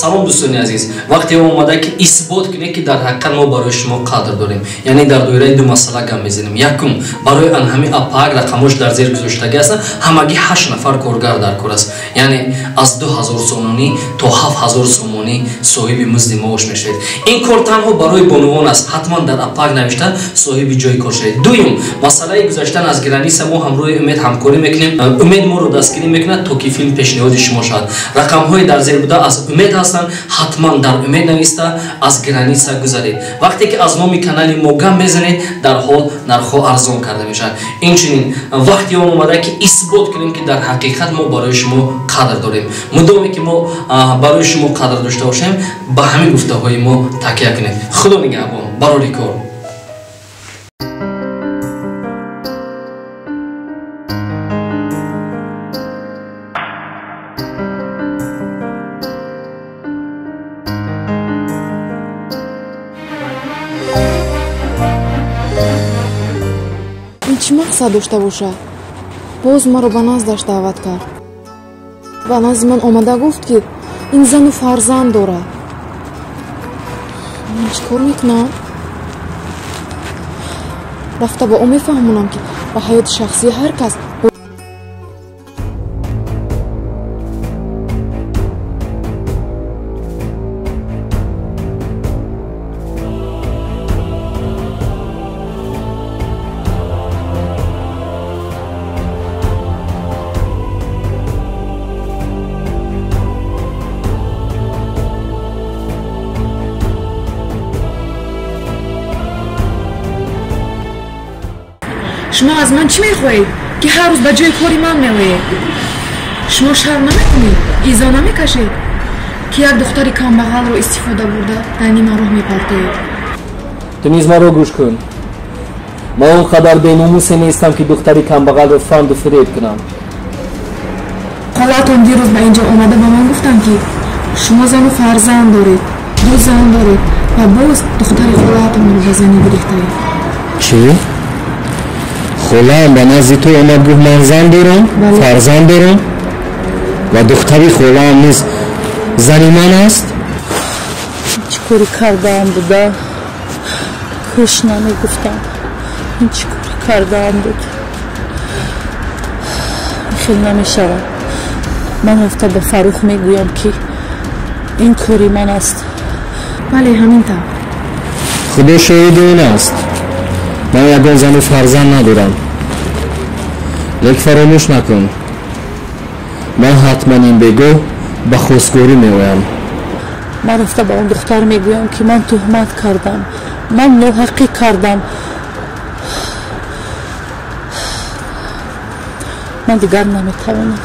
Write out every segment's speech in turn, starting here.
Салом дӯстони азиз, вақте омада ки исбот кунед ки дар ҳақиқат мо барои шумо қадр дорем. Яъне дар доираи ду масъала гап мезанем. Якум, барои ан ҳами апак рақамош дар зер гузоштагӣ ҳастанд, ҳамагӣ 8 нафар коргар дар кор аст. Яъне аз 2000 сомонӣ то 7000 сомонӣ соҳиби музди маош мешавед. Ин кор танҳо барои бонувон аст. Ҳатман дар апак навишта соҳиби ҷои кор шавед. Дуюм, масъалаи гузаштан аз граница мо ҳамроҳи Умед ҳамкорӣ мекунем. Умед моро дастгирӣ мекунад, то ки филм пешниҳоди шумо шавад. Рақамҳои дар зер буда аз Умед ҳастанд, ҳатман дар Умед нависта аз граница гузаред. Вақте ки аз номи канали мо гап мезанед, дар ҳол нархҳо арзон карда мешавад. Инчунин вақти он омада ки исбот кунем ки дар ҳақиқат мо барои шумо қадр дорем. Мудоме ки мо барои шумо қадр дошта бошем, ба ҳамин гуфтаҳои мо такя кунед. Худо нигаҳбон, барори кор. Ин чӣ мақсад дошта бошад? Боз маро ба наздаш даъват кард. Ба назди ман омада гуфт, ки ин зану фарзанд дорад. Ман чӣ кор мекунам? Рафта ба ӯ мефаҳмонам, ки ба ҳаёти шахсии ҳар кас Шумо аз ман чӣ мехоҳед, ки ҳар рӯз ба ҷои кори ман меоед? Шумо шарм намекунед, изо намекашед, ки як духтари камбағалро истифода бурда дар нима роҳ мепартоед? Ту низ маро гӯш кун. Ман он қадар беномусе нестам, ки духтари камбағалро фанду фиреб кунам. Холаатон дирӯз ба инҷо омада ба ман гуфтанд, ки шумо зану фарзанд доред, ду зан доред ва боз духтари холаатонро ба занӣ гирифтаед. Чӣ? Холаам ба назди ту омад, гуфт ман зан дорам, фарзанд дорам ва духтари холаам низ зани ман аст? Чӣ кори кардаам буда? Кӯш намегуфтам. Ин чӣ кори кардаам буд? Хел намешавад. Ман рафта ба Фаррух мегӯям, ки ин кори ман аст. Бале, ҳамин тавр. Худо шоҳиди он аст, ман ягон зану фарзанд надорам. Лек фаромӯш накун, ман ҳатман ин бегоҳ ба хостгорӣ меоям. Ман рафта ба он духтар мегӯям, ки ман туҳмат кардам, ман ноҳаққӣ кардам. Ман дигар наметавонам.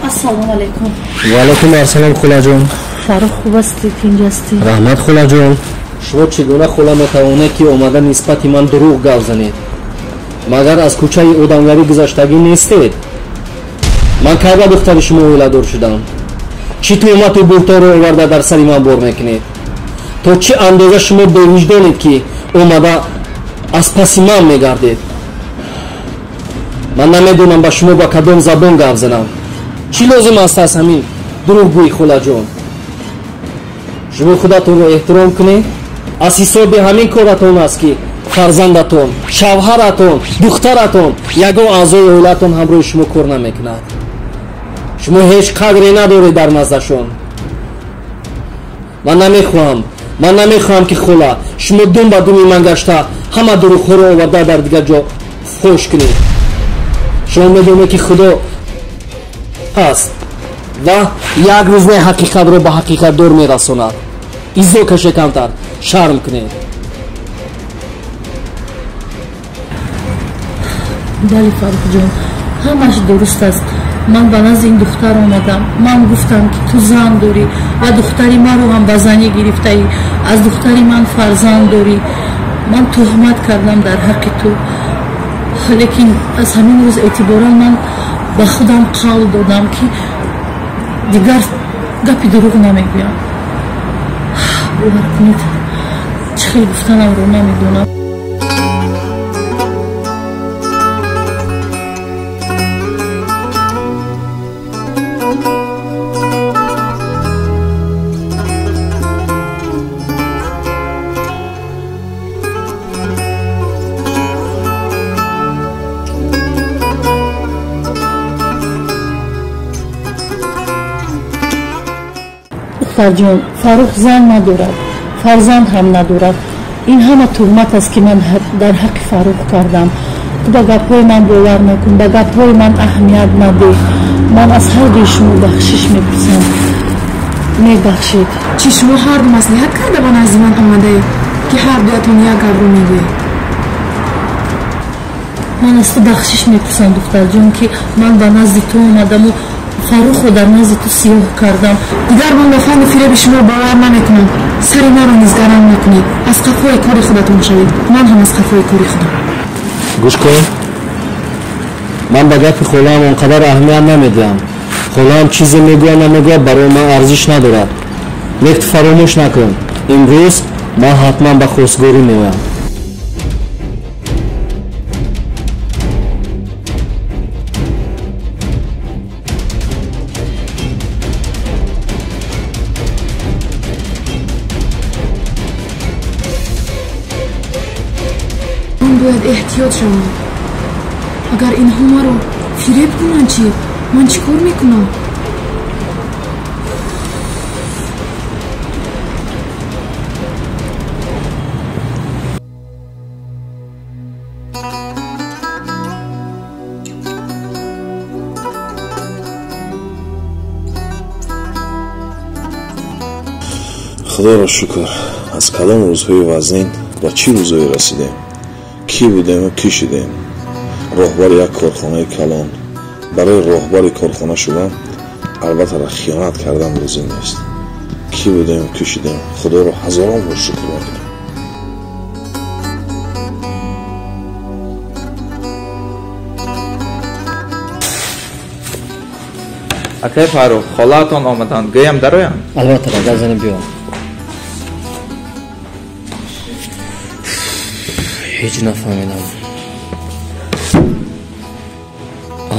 Ассалому алайкум. Ва алайкум ассалом, холаҷон. Фаррух, хуб ҳастӣ? Тинҷ ҳастӣ? Раҳмат, холаҷон. Шумо чӣ гуна хола метавонед, ки омада нисбати ман дурӯғ гап занед? Магар аз кӯчаи одамгарӣ гузаштагӣ нестед? Ман кай ба духтари шумо оиладор шудам? Чӣ туҳмату буҳторо оварда дар сари ман бор мекунед? То чӣ андоза шумо бевиҷдонед, ки омада аз паси ман мегардед? Ман намедонам ба шумо ба кадом забон гап занам. Чӣ лозим аст аз ҳамин дурӯғгӯӣ, холаҷон? Шумо худатонро эҳтиром кунед. Аз ҳисоби ҳамин коратон аст, ки фарзандатон, шавҳаратон, духтаратон, ягон аъзои оилаатон ҳамроҳи шумо кор намекунад. Шумо ҳеҷ қадре надоред дар наздашон. Ман намехоҳам, ки хола, шумо дум ба думи ман гашта ҳама дурӯғҳоро оварда дар дигар ҷо фош кунед. Шумо медонед, ки Худо ҳаст ва як рӯз не ҳақиқатро ба ҳақиқатдор мерасонад. Изо каше, камтар шарм кунед. Бале, Фаррухҷон, ҳамаш дуруст аст. Ман ба назди ин духтар омадам. Ман гуфтам, ки ту зан дорӣ ва духтари маро ҳам ба занӣ гирифтаӣ, аз духтари ман фарзанд дорӣ. Ман туҳмат кардам дар ҳаққи ту, лекин аз ҳамин рӯз эътиборан ман ба худам қавл додам, ки дигар гапи дурӯғ намегӯям. Бовар кунед, чӣ хел гуфтанамро намедонам. Духтарҷон, Фаррух зан надорад, фарзанд ҳам надорад. Ин ҳама туҳмат аст, ки ман дар ҳаққи Фаррух кардам. Ту ба гапҳои ман бовар накун, ба гапҳои ман аҳамият надеҳ. Ман аз ҳар дуи шумо бахшиш мепурсам, мебахшед. Чӣ, шумо ҳарду маслиҳат карда ба назди ман омадаед, ки ҳар дуятон як гапро мегӯед? Ман аз ту бахшиш мепурсам, духтарҷон, ки ман ба назди ту омадаму Фаррухро дар назди ту сиёҳ кардам. Дигар ман ба фанду фиреби шумо бовар намекунам. Сари маро низ гарам накунед. Аз қафои кори худатон шавед, ман ҳам аз қафои кори худам. Гӯш кун, ман ба гапи холаам он қадар аҳамият намедиҳам. Холаам чизе мегӯяд намегӯяд, барои ман арзиш надорад. Лек ту фаромӯш накун, имрӯз ман ҳатман ба хостгорӣ меоям. Бояд эҳтиёт шавам. Агар инҳо маро фиреб кунанд чӣ? Ман чӣ кор мекунам? Худоро шукр, аз калом рӯзҳои вазнин ба чӣ рӯзое расидем? Кӣ будему кӣ шудем? Роҳбари як корхонаи калон. Барои роҳбари корхона шудан албатта хиёнат кардан лозим нест. Кӣ будему кӣ шудем? Худоро ҳазорон бор шукр мекунем. Акай Фаррух, холаатон омаданд, гӯям дароянд? Албатта, гап занем, биё. Ҳеҷ нафаҳмидам.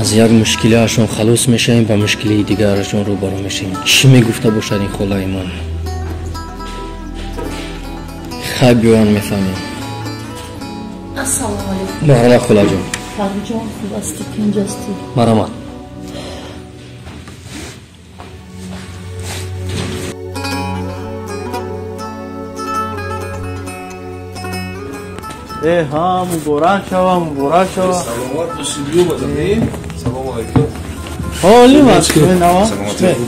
Аз як мушкилиашон халос мешавем, ба мушкилии дигарашон рӯбарӯ мешавем. Чӣ мегуфта бошад ин холаи ман? Хай, биёян, мефаҳмем. Ассалому алайкум. Марҳамат, холаҷон. Фарруҳҷон, хуб ҳастӣ? Тинҷ ҳастӣ? Марҳамат. Ҳа, муборак шава, муборак шава. Саломат бошӣ, биёмадами. Салому алайкум. Ҳолим аст, нава?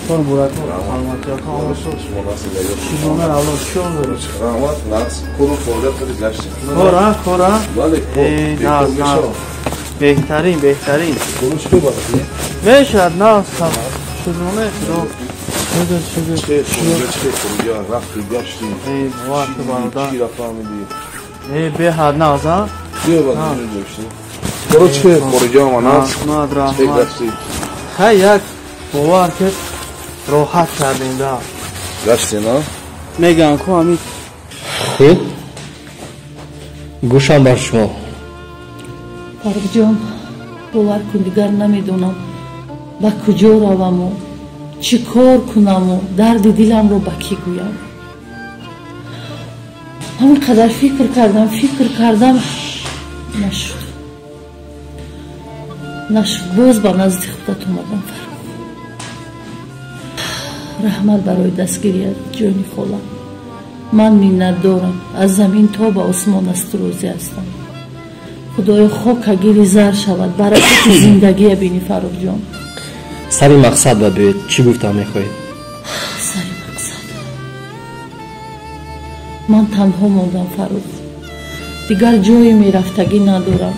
Тон муборак. Саломатӣ, шумона авлод чиён дорӣ? Раҳмат, нағз. Кору фаъолият кардӣ, гаштем. Кора, кора? Бале, кор. Нағз, нағз. Беҳтарин, беҳтарин. Кору чӣ кор бадӣ? Мешавад, нағз. Шукрона Худо. Шукр, шукр. Чӣ хел рафтӣ, гаштӣ? Бовар кун, бародар. Чӣ рафаҳмидӣ? Беҳад нағз, а? Короче, хориҷа оманад. Раҳмат, раҳмат. Хай, як бовар ки роҳат кардем да. Гаштӣ, на? Мегӯям ку ҳамин. Хуб, гӯшам бар шумо. Фаррухҷон, бовар кун, дигар намедонам ба куҷо раваму чӣ кор кунаму дарди диламро ба кӣ гӯям. Ҳамин қадар фикр кардам, фикр кардам, нашуд, нашуд. Боз ба назди худат омадам, Фаррух. Раҳмат барои дастгирият, ҷони хола. Ман миннатдорам, аз замин то ба осмон аз ту розӣ ҳастам. Худоё, хока гири зар шавад, баракати зиндагия бини, Фаррухҷон. Сари мақсад ба биёед, чӣ гуфтам мехоҳед? Сари мақсад. Ман танҳо мондам, Фаррух. Дигар ҷое мерафтагӣ надорам.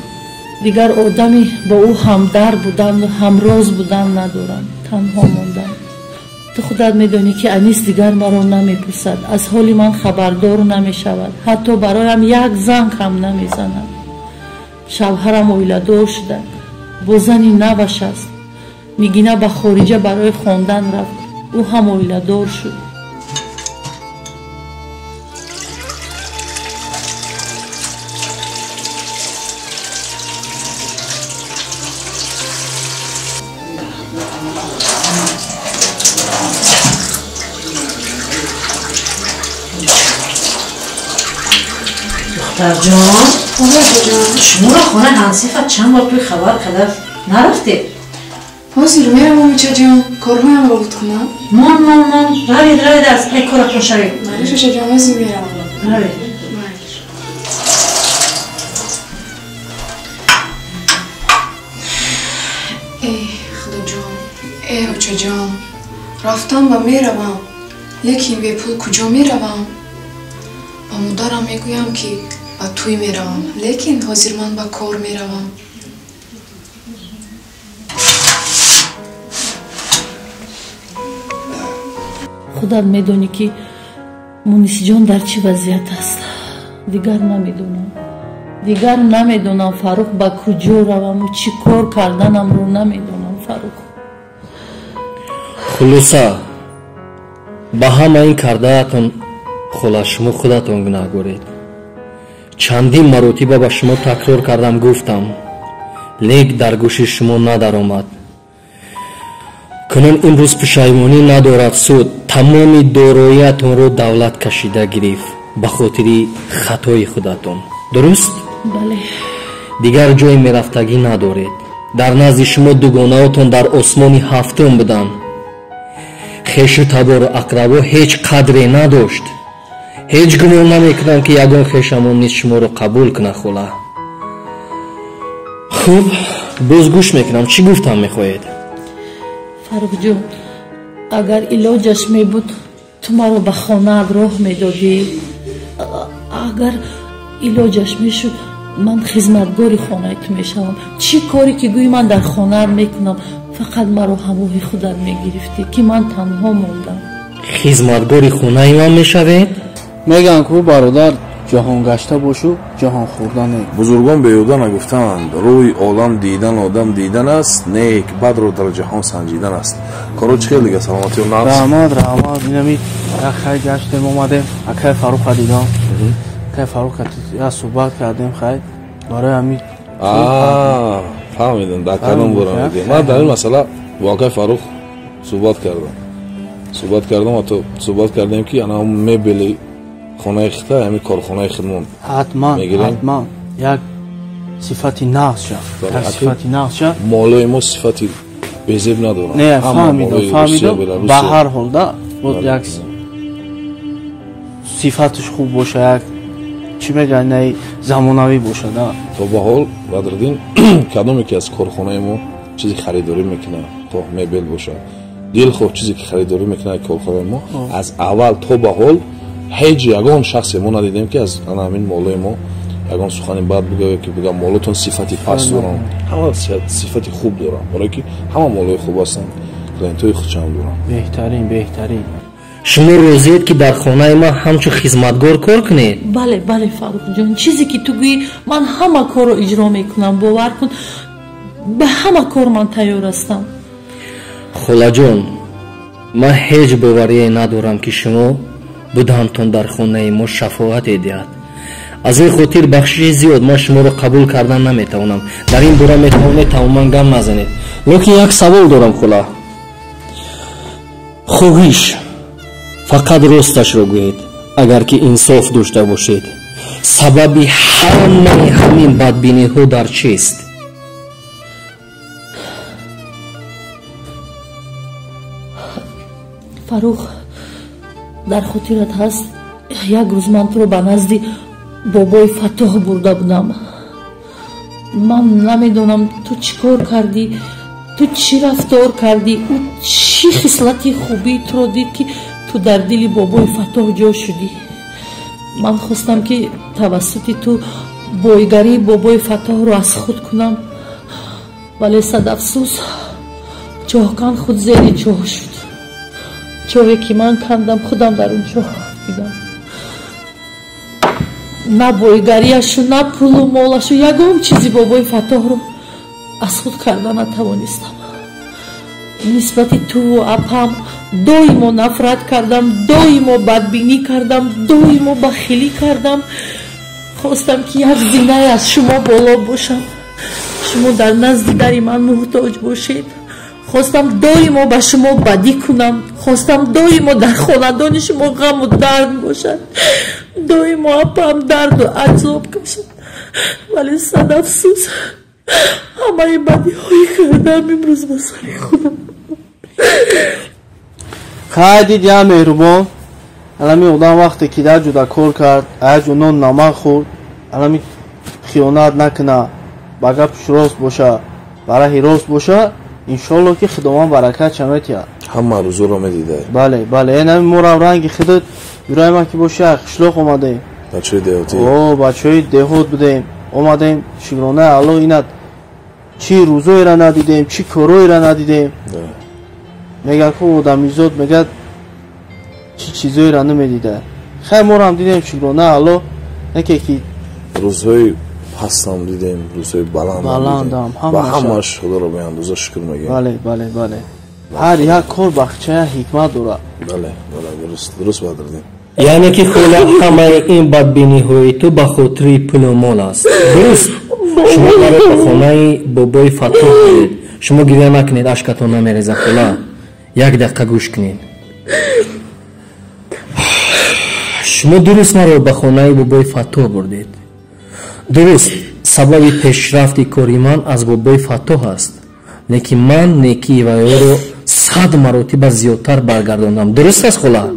Дигар одами бо ӯ ҳамдар будан, ҳамроз будан надорам. Танҳо мондам. Ту худат медонӣ, ки Анис дигар маро намепурсад, аз ҳоли ман хабардор намешавад, ҳатто бароям як занг ҳам намезанад. Шавҳарам оиладор шуда, бо зани наваш аст. Нигина ба хориҷа барои хондан рафт, ӯ ҳам оиладор шуд. Духтарҷон, шуморо хонаи ҳансифа чанд бор туи хабар карда нарафтед? Ҳозир меравам, очаҷон, корҳоямро буд кунам. Мон, мон, мон, равед, равед, аз пай коратон шавед. Малиш, очаҷон, ҳозир меравам. Равед. Эй, худоҷон, эй, очаҷон, рафтам ва меравам, лекин бепул куҷо меравам? Ба модарам мегӯям, ки ба тӯй меравам, лекин ҳозир ман ба кор меравам. Худат медонӣ, ки Мунисиҷон дар чӣ вазъият аст. Дигар намедонам, дигар намедонам, Фаррух, ба куҷо раваму чӣ кор карданамро намедонам, Фаррух. Хулоса, ба ҳама ин кардаатон, хола, шумо худатон гунаҳгоред. Чандин маротиба ба шумо такрор кардам, гуфтам, лек дар гӯши шумо надаромад. Кунун имрӯз пушаймонӣ надорад суд. Тамоми дороиятонро давлат кашида гирифт ба хотири хатои худатон. Дуруст? Бале. Дигар ҷое мерафтагӣ надоред. Дар назди шумо дугонаотон дар осмони ҳафтум буданд. Хешу табору ақрабо ҳеҷ қадре надошт. Ҳеҷ гумон намекунам, ки ягон хешамон низ шуморо қабул кунад, хола. Хуб, боз гӯш мекунам, чӣ гуфтам мехоҳед? Фаррухҷон, агар илоҷаш мебуд, ту маро ба хонаат роҳ медодӣ. Агар илоҷаш мешуд, ман хизматгори хонаи ту мешавам. Чӣ коре ки гӯӣ, ман дар хонаат мекунам. Фақат маро ҳамроҳи худат мегирифтӣ, ки ман танҳо мондам. Хизматгори хонаи ман мешавед? Мегӯянд ку, бародар, ҷаҳонгашта бошу, ҷаҳонхӯрда не. Бузургон беҳуда нагуфтаанд: рӯи олам дидан одам дидан аст, нек бадро дар ҷаҳон санҷидан аст. Коро чӣ хел дига, саломатиё нағз? Раҳмат, раҳмат. Инами як хай гаштем, омадем, акай Фарруха дидам, акай Фарруха як суҳбат кардем, хай барои ҳами. Фаҳмидам, дар кадом бора мегӯям. Ман дар ин масъала бо акай Фаррух суҳбат кардам, ҳатто суҳбат кардем, ки ана мебели хонаи хита, ҳамин корхонаи хидмон ҳатман, ҳатман як сифати нағз шав, як сифати нағз шав. Молои мо сифати безеб надоранд. Не, фаҳмидам, фаҳмидам. Ба ҳар ҳол да як сифаташ хуб боша, як чӣ мегӯянд, най замонавӣ боша да. То ба ҳол, Бадриддин, кадоме ки аз корхонаи мо чизе харидорӣ мекунад, хоҳ мебел бошад, дилхоҳ чизе ки харидорӣ мекунад корхонаи мо, аз аввал то ба ҳол ҳеҷ ягон шахсе мо надидем, ки аз ана ҳамин молои мо ягон сухани бад бигӯяд, ки бигӯяд молотон сифати паст доранд. Ҳама сифати хуб доранд, барое ки ҳама молои хуб ҳастанд, клиентҳои худшам доранд. Беҳтарин, беҳтарин. Шумо розиед, ки дар хонаи ман ҳамчун хизматгор кор кунед? Бале, бале, Фаррухҷон, чизе ки ту гӯӣ, ман ҳама корро иҷро мекунам. Бовар кун, ба ҳама кор ман тайёр ҳастам. Холаҷон, ман ҳеҷ боварие надорам, ки шумо будантон дар хонаи мо шафоате диҳад. Аз ин хотир, бахшиши зиёд, ман шуморо қабул кардан наметавонам. Дар ин бора метавонед тамоман гам назанед. Лекин як савол дорам, хола. Хоҳиш, фақат росташро гӯед, агар ки инсоф дошта бошед. Сабаби ҳамаи ҳамин бадбиниҳо дар чист? Фаррух, дар хотират ҳаст, як рӯз ман туро ба назди бобои Фаттоҳ бурда будам. Ман намедонам, ту чӣ кор кардӣ, ту чӣ рафтор кардӣ, ӯ чӣ хислати хубии туро дид, ки ту дар дили бобои Фаттоҳ ҷо шудӣ. Ман хостам, ки тавассути ту Бойгарии бобои Фаттоҳро аз худ кунам, вале сад афсӯс, чоҳкан худ зери чоҳ шуд. Чоҳе ки ман кандам, худам дар он чоҳ дидам. На бойгарияшу, на пулу молашу, ягон чизи бобои Фаттоҳро аз худ карда натавонистам. Нисбати туву апам доимо нафрат кардам, доимо бадбинӣ кардам, доимо бахилӣ кардам. Хостам ки як зинае аз шумо боло бошам, шумо дар назди дари ман муҳтоҷ бошед. Хостам доимо ба шумо бадӣ кунам, хостам доимо дар хонадони шумо ғаму дард бошад, доимо апам дарду азоб кашад. Вале сад афсӯс, ҳамаи бадиҳои кардам имрӯз ба сари худам. Хай дид, я меҳрубон, алами одам вақте ки дар ҷуда кор кард, аяҷо нон намак хӯрд, алами хиёнат накуна, ба гапш рост боша, ба раҳи рост боша, иншоалло ки Худованд баракатша метиҳад. Ҳама рӯзоро медидай. Бале, бале, энами морам ранги худат юрайма ки боша, қишлоқ омадем. Бачаҳои деҳотӣ. О, бачаҳои деҳот будем. Омадем, шукронаи Аллоҳ, инат чӣ рӯзоеро надидем, чӣ корҳоеро надидем. Мегӯяд ку одамизод, мегӯяд чӣ чизоеро намедида. Хай морам дидем, шукронаи Аллоҳ, неке ки рӯзҳои пастам дидем, рӯзҳои баландам, ва ҳамааш Худоро беандоза шукр мегӯем. Бале, бале, бале. Ҳар як кор бахчая ҳикмат дорад. Бале, бале, дуруст, дуруст бадрдем. Яъне ки хола, ҳамаи ин бадбиниҳои ту ба хотири пулу мол аст. Дуруст? Шумо маро ба хонаи бобои Фаттоҳ буред. Шумо гиря накунед, ашкатон намерезад, хола. Як дақиқа гӯш кунед. Шумо дуруст маро ба хонаи бобои Фаттоҳ бурдед. Дуруст, сабаби пешрафти кори ман аз бобои Фаттоҳ аст, лекин ман некии вайёро 100 маротиба зиёдтар баргардондам. Дуруст аст, хола?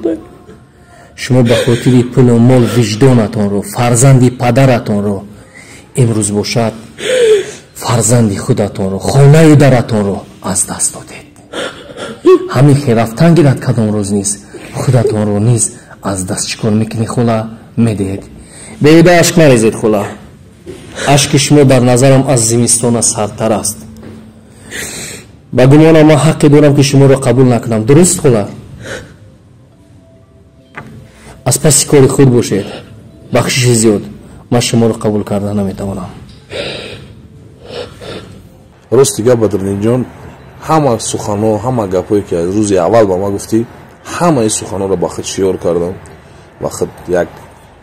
Шумо ба хотири пулу мол виҷдонатонро, фарзанди падаратонро, имрӯз бошад фарзанди худатонро, хонаю даратонро аз даст додед. Ҳамин хел рафтан гирад кадом рӯз низ худатонро низ аз даст чӣ кор мекунед, хола? Медиҳед. Беҳуда ашк нарезед, хола. Ашки шумо дар назарам аз зимистона сардтар аст. Ба гумонам ман ҳаққе дорам ки шуморо қабул накунам. Дуруст, хола? Аз паси кори худ бошед. Бахшиши зиёд, ман шуморо қабул карда наметавонам. Рости гап, Бадриддинҷон, ҳама суханҳо, ҳама гапҳое ки аз рӯзи аввал ба ман гуфтӣ, ҳамаи суханҳоро ба худ шиёр кардам, ба худ як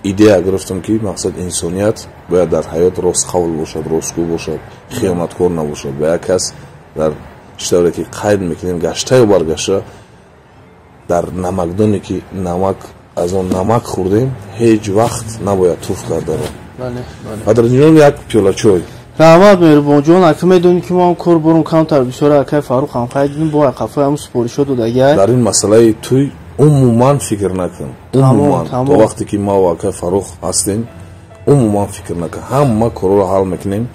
идея гирифтам ки мақсад инсоният бояд дар ҳаёт ростқавл бошад, ростгӯ бошад, хиёнаткор набошад. Ба як кас дар чӣ тавре ки қайд мекунем, гаштаю баргашта дар намакдоне ки намак аз он намак хӯрдем, ҳеҷ вақт набояд туф кардаро. Бадриддинҷон, як пиёла чой. Раҳмат, меҳрубонҷон. Ака медонӣ ки мо ҳам кор борум камтар бисёр, акай Фаррух ҳам қайд дидем, бо қафои ҳамун супоришҳо додагиай. Дар ин масъалаи туй умуман фикр накун. Умуман то вақте ки ма ва акай Фаррух ҳастем, умуман фикр накун. Ҳама корҳоро ҳал мекунем,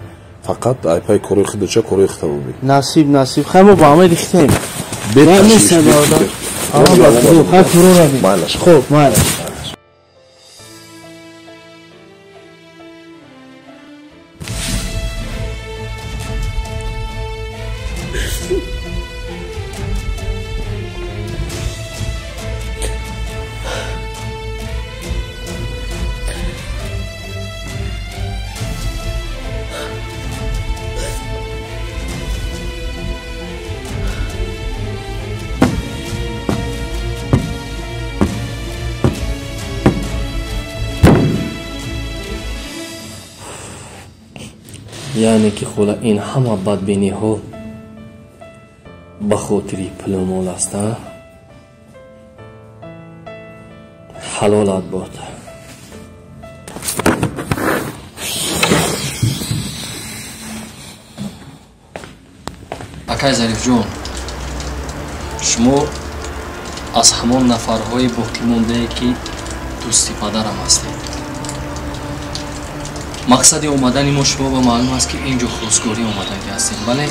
фақат айпай корои худача, корои худ табобӣ. Насиб, насиб. Хай мо ба ҳама рихтем. Хуб, майлаш. Яъне ки хола, ин ҳама бадбиниҳо ба хотири пулу мол аст, а? Ҳалолат бод. Акай Зарифҷон, шумо аз ҳамон нафарҳои боқӣ мондае ки дӯсти падарам ҳастед. Мақсади омадани мо шумо ба маълум аст ки ин ҷо хостгорӣ омадагӣ ҳастем, бале?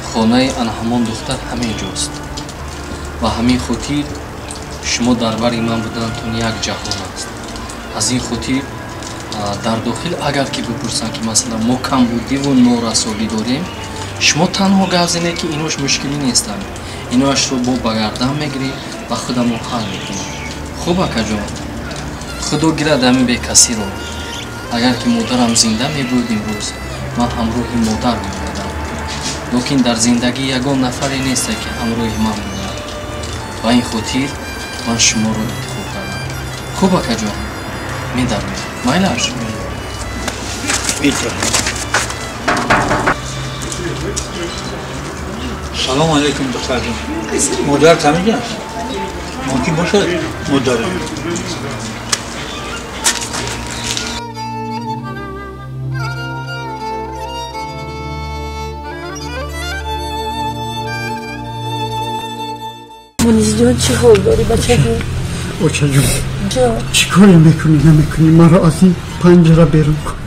Хонаи ана ҳамон духтар ҳамин ҷост. Ба ҳамин хотир шумо дар бари ман будантон як ҷаҳон аст. Аз ин хотир Дар дохил агар ки бипурсанд ки масалан мо камбудиву норасогӣ дорем, шумо танҳо гап занед ки инош мушкилӣ нестанд, иноашро бо ба гардан мегирем ва худамон ҳал мекунем. Хуб акаҷон, худо гирад ҳамин бекасиро. Агар ки модарам зинда мебуд имрӯз, ман ҳамроҳи модар меомадам, лекин дар зиндагӣ ягон нафаре несте ки ҳамроҳи ман монад. Ба ин хотир ман шуморо интихоб кардам. Хуб акаҷон, медармем. Майлаш? Салом алейкум, духтарҷон. Модар камиҷа аст? Мумкин бошад модарам? Мунизҷон, чӣ ҳол дорӣ, бачаҷон? Очаҷон, чӣ коре мекунӣ намекунӣ, маро аз ин панҷара берун кун.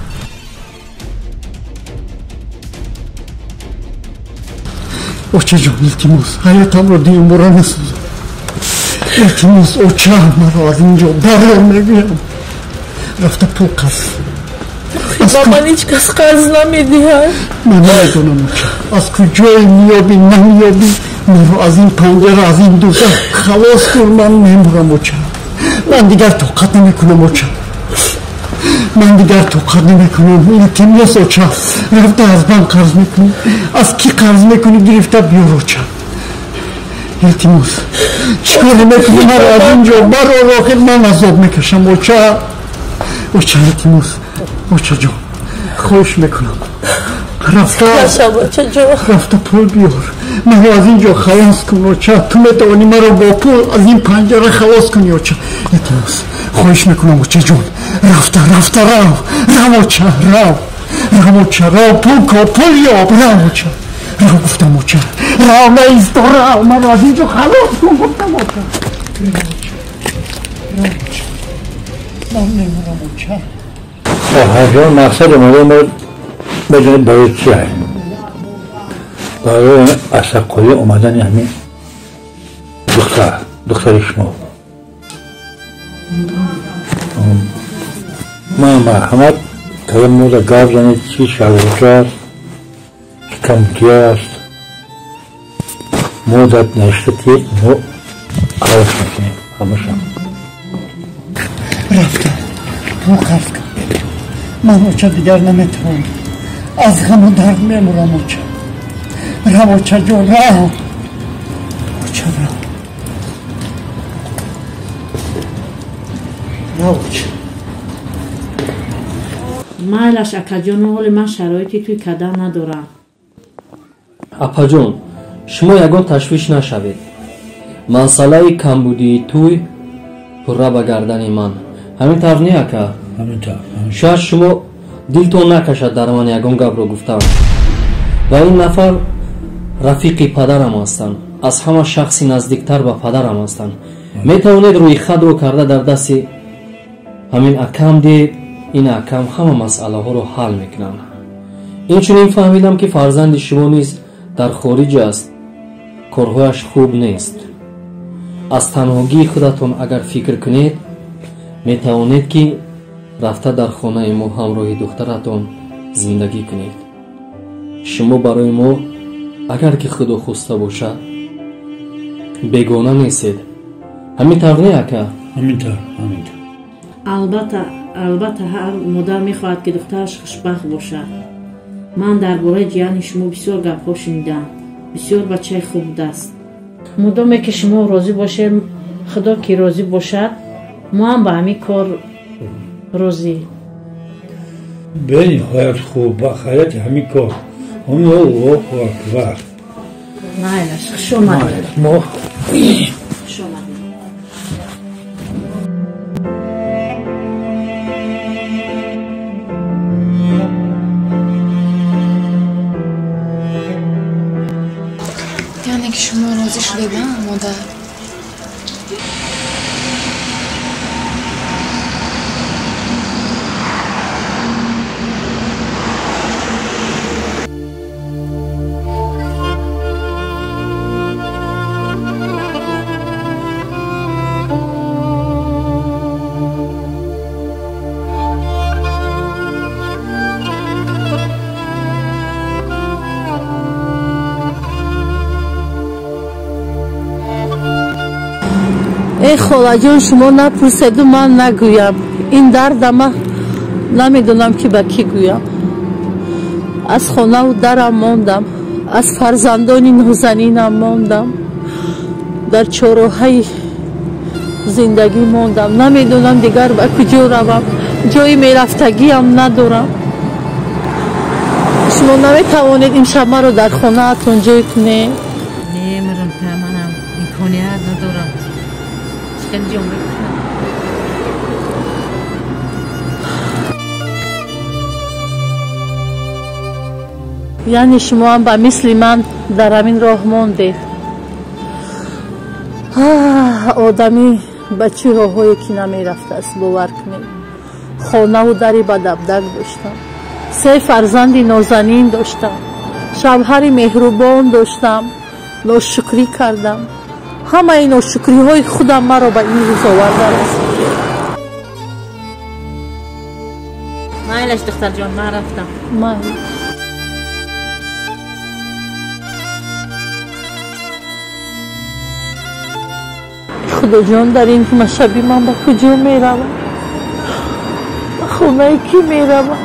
Очаҷон, илтимос, ҳаётамро дуюмбора насозам. Илтимос, оча, маро аз ин ҷо барор мегӯям. Рафта пул қарз. Ба ман ҳеҷ кас қарз намедиҳад. Ман намедонам, оча, аз куҷое меёбӣ намеёбӣ, маро аз ин панҷара, аз ин дӯзах халос кун. Ман мемурам, оча. Ман дигар тоқат намекунам, оча. Ман дигар тоқат намекунам. Илтимос, оча, рафта аз ман қарз мекунӣ, аз кӣ қарз мекунӣ, гирифта биёр, оча. Илтимос, чӣ коре мекунӣ, маро аз ин ҷо барор, охир ман азоб мекашам, оча. Оча, илтимос, очаҷон, хоҳиш мекунам, рафта пул биёр, маро аз ин ҷо халос кун, оча. Ту метавонӣ маро бо пул аз ин панҷара халос кунӣ, оча. Илтимос, хоҳиш мекунам, очаҷон, рафта, рафта, рав, рав, оча, рав, рав, оча, рав, пул ко, пул ёб, рав, оча, рав, гуфтам, оча, рав, наисто, рав, маро аз ин ҷо халос кун, гуфтам, оча. Рав, оча, рав, оча, ман мемурам, оча. Хоҳарҷон, мақсад омадем بدونید برای چی هست؟ برای اسقالی اومدن همین دختر شما. ما مرحمت کلم مورد گاو زنید چی شلوچه است، چی کمتی است، مدت نشته که ما عوض میکنیم همشم. رفتم پول قرض کن، من оча дигар наметавонам, аз ғаму дард мемурам, оча. Рав, очаҷон, рав, оча, рав, рав, оча. Майлаш, акаҷон, ҳоли ман шароити туй кардан надорам. Апаҷон, шумо ягон ташвиш нашавед. Масъалаи камбудии туй пурра ба гардани ман. Ҳамин тавр не, ака? Ҳамин тавр. Шояд шумо дилтон накашад дар ман ягон гапро гуфтам. Ва ин нафар рафиқи падарам ҳастанд, аз ҳама шахси наздиктар ба падарам ҳастанд. Метавонед рӯйхатро карда дар дасти ҳамин акам диҳед, ин акам ҳама масъалаҳоро ҳал мекунанд. Инчунин фаҳмидам ки фарзанди шумо низ дар хориҷ аст, корҳояш хуб нест. Аз танҳогии худатон агар фикр кунед, метавонед ки рафта дар хонаи мо ҳамроҳи духтаратон зиндагӣ кунед. Шумо барои мо, агар ки худо хоста бошад, бегона нестед. Ҳамин тавр не, ака? Ҳамин тавр, ҳамин тавр. Албатта, албатта, ҳар модар мехоҳад ки духтараш хушбахт бошад. Ман дар бораи ҷияни шумо бисёр гапҳо шунидам. Бисёр бачаи хуб будааст. Мудоме ки шумо розӣ бошед, худо ки розӣ бошад, мо ҳам ба ҳамин кор розӣ. Бениҳоят хуб, ба хайрияти ҳамин кор. Аллоҳу акбар. Майлаш, хуш омадед. Мо хуш омадед. Яъне ки шумо розӣ шудед, модар? Эй холаҷон, шумо напурседу ман нагӯям. Ин дардама намедонам ки ба кӣ гӯям. Аз хонаву дарам мондам, аз фарзандони нозанинам мондам, дар чорроҳаи зиндагӣ мондам. Намедонам дигар ба куҷо равам, ҷои мерафтагиам надорам. Шумо наметавонед имшаб маро дар хонаатон ҷой кунед? Немарам, та манам имконият надорам. Чӣ хел ҷо мекунам? Яъне шумоам ба мисли ман дар ҳамин роҳ мондед. Одамӣ ба чӣ роҳҳое ки намерафтааст, бовар кунед. Хонаву дари бадабдак доштам, се фарзанди нозанин доштам, шавҳари меҳрубон доштам. Ношукрӣ кардам. Ҳамаи ношукриҳои худам маро ба ин рӯз овардааст. Майлаш, духтарҷон, ман рафтам. Майлаш. Худоҷон, дар ин машаби ман ба куҷо меравам? Ба хонаи кӣ меравам?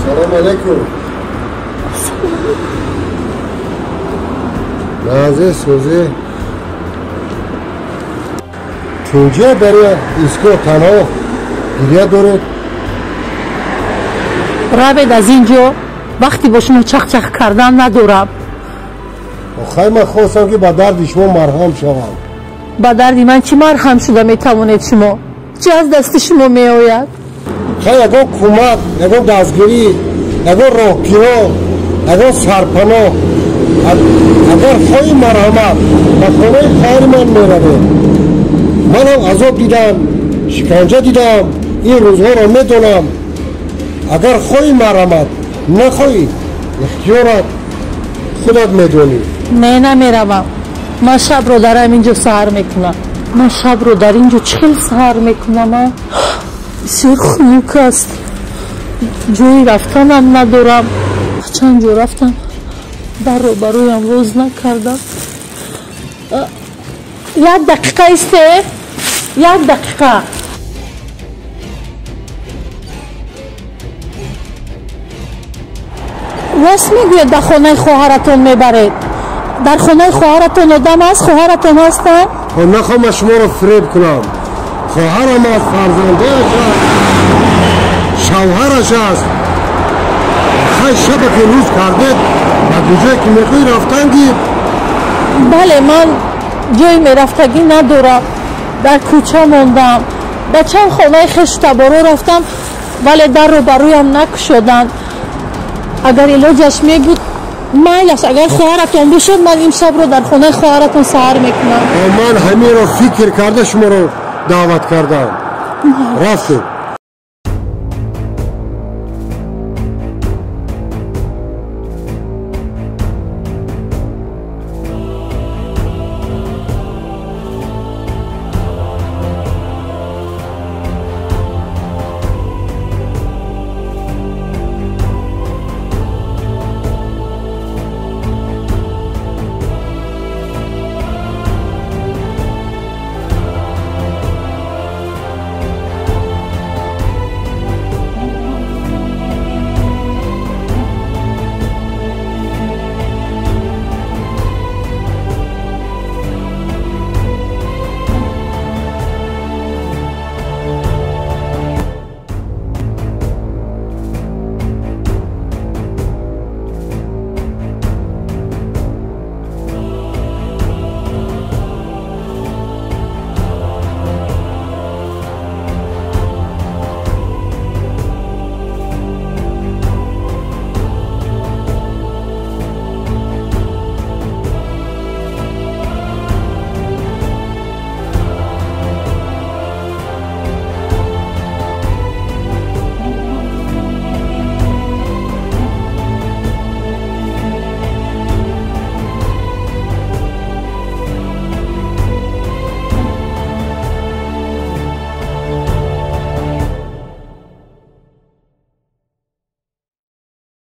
Салом алейкум. Нағзе, сӯзе. Тунҷа дар истгоҳ танҳо гиря доред? Равед аз ин ҷо, вақте бо шумо чахчах кардан надорам. Охай, ман хостам ки ба дарди шумо марҳам шавам. Ба дарди ман чӣ марҳам шуда метавонед шумо? Чӣ аз дасти шумо меояд? Хай, ягон кӯмак, ягон дастгирӣ, ягон роҳгиро, ягон сарпаноҳ. Агар хоҳӣ марҳамат, ба хонаи хоҳари ман меравем. Манам азоб дидам, шиканҷа дидам, ин рӯзҳоро медонам. Агар хоҳӣ марҳамат, нахоҳӣ ихтиёрат, худат медонӣ. Не, намеравам. Ман шабро дар ҳамин ҷо саҳар мекунам. Ман шабро дар ин ҷо чӣ хел саҳар мекунам? Бисёр хунук аст, ҷои рафтанам надорам. Чанд ҷо рафтам, дарро бароям роз накардам. Як дақиқа исте, як дақиқа. Рост мегӯед, дар хонаи хоҳаратон мебаред? Дар хонаи хоҳаратон одам аст? Хоҳаратон ҳастанд? Нахоҳам ман шуморо фиреб кунам. Хоҳарам аст, фарзандояш аст, шавҳараш аст. Хай, шаба ки рӯз кардед, ба куҷое ки мехоҳӣ рафтан гир. Бале, ман ҷои мерафтагӣ надорам. Дар кӯча мондам, ба чанд хонаи хешу таборо рафтам, вале дарро ба рӯям накушоданд. Агар илоҷаш мебуд, майлаш, агар хоҳаратон бошад, ман имшабро дар хонаи хоҳаратон саҳар мекунам. Ман ҳаминро фикр карда шуморо даъват кардам. Рафтем.